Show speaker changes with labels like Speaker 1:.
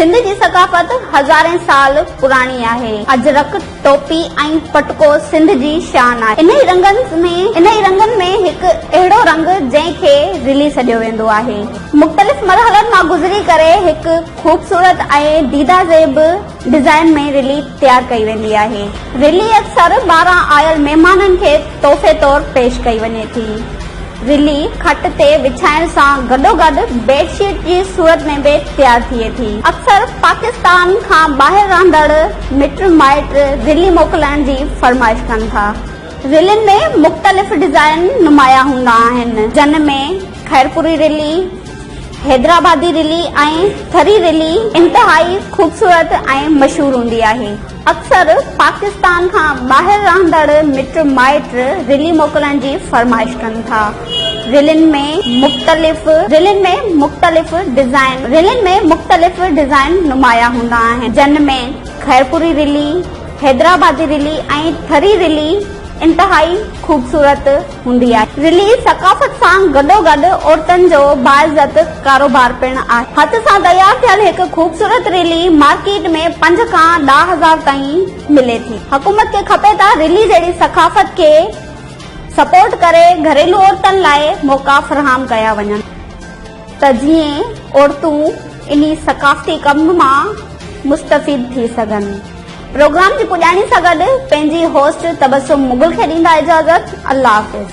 Speaker 1: سنڌ جي ثقافت هزارين سال پراڻي آهي. اجرڪ، ٽوپي ۽ پٽڪو سنڌ جي شان آهي. انهي رنگن ۾ انهي رنگن ۾ هڪ اهڙو رنگ جنهن کي رلي سڏيو ويندو آهي. مختلف مرحلن مان گذري ڪري هڪ خوبصورت ۽ ديده زيب ڊزائن ۾ رلي تيار ڪئي ويندي آهي. رلي اڪثر ٻاهران آيل مهمانن کي تحفي طور پيش ڪئي وڃي ٿي. رلي کٽ تي وڇائڻ سان گڏوگڏ بيڊ شيٽ جي صورت ۾ به تيار ٿئي ٿي. اڪثر پاڪستان کان ٻاهر رهندڙ مٽ مائٽ رلي موڪلڻ جي فرمائش ڪن ٿا. رلين ۾ مختلف ڊزائن نمايان هوندا آهن، جن ۾ خيرپوري رلي، حيدرآبادي رلي ۽ ٿري رلي انتهائي خوبصورت ۽ مشهور هوندي آهي. اڪثر پاڪستان کان ٻاهر رهندڙ مٽ مائٽ رلي موڪلڻ جي فرمائش ڪن ٿا. رلين ۾ مختلف رلين ۾ مختلف ڊزائن رلين ۾ مختلف ڊزائن نمايان هوندا آهن، جن ۾ خيرپوري رلي، حيدرآبادي رلي ۽ ٿري رلي انتهائي خوبصورت هوندي آهي. رلي ثقافت سان گڏوگڏ عورتن جو باعزت ڪاروبار پڻ آهي. هٿ سان تيار ٿيل هڪ خوبصورت رلي مارڪيٽ ۾ پنج کان 10,000 تائين ملي ٿي. حڪومت کي کپي ته رلي جهڙي ثقافت کي سپورٽ ڪري گهريلو عورتن لاء موقعا فراهم ڪيا وڃن ته جيئن عورتون انهي ثقافتي ڪم مان مستفيد ٿي سگهن. پروگرام جي پڄاڻي سان گڏ پنهنجي هوسٽ تبسم مغل کي ڏيندا اجازت. الله حافظ.